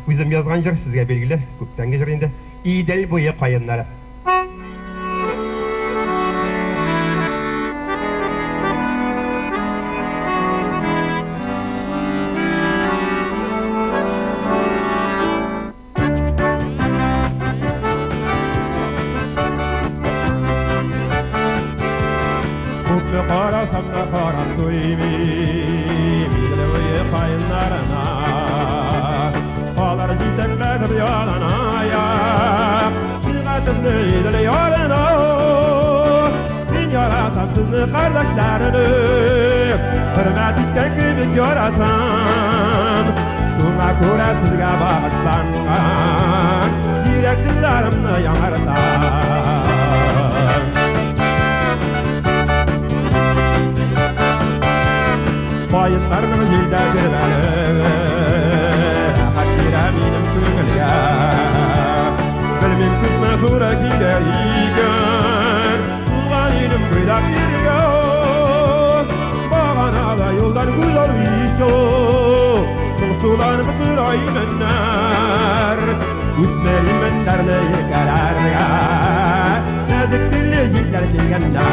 Үзем язган җыр, сезгә билгеле, күптәнге җыр инде. Идел буе каеннары. Күпме карасам да карап туймыйм Идел буе каеннарына. Алар җитәкләшеп яланаяк Чыга төсле Идел ярына. Мин яратам сезне, кардәшләрем, Хөрмәт иткән кебек яратам. Шуңа күрә сезгә багышланган Йөрәк җырларымны яңартам. Каеннарның җилдә тирбәлүе Рәхәт бирә минем күңелгә. Белмим, күпме туры килә икән Туган илем буйлап йөрергә. Баганада юлдан күз алмыйча Моңсуланып тора имәннәр. Үсмер имәннәрне иркәләргә Нәзек телле җилләр килгәннәр.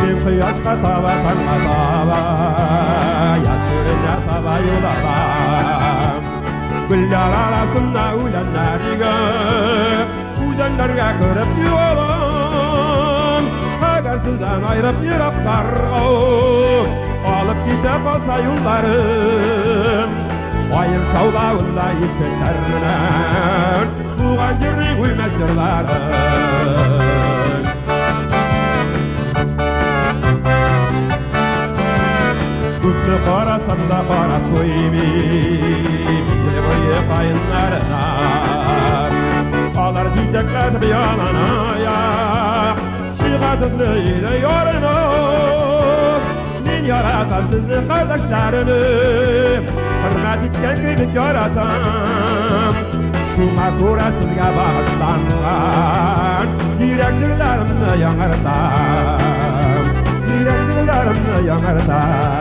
Мин кояшка таба, таңга таба, Яз түренә таба юл алам. Гөлләр арасында үләннәр игеп, Үзәннәргә кереп югалам. Әгәр сездән айырып еракларга Алып китә калса юлларым, Каен шаулавында ишетермен Туган җирнең үлмәс җырларын. Күпме карасам да карап туймыйм Идел буе каеннарына. Алар җитәкләшеп яланаяк Чыга төсле Идел ярына. Мин яратам сезне, кардәшләрем, Хөрмәт иткән кебек яратам. Шуңа күрә сезгә багышланган Йөрәк җырларымны яңартам. Йөрәк җырларымны яңартам.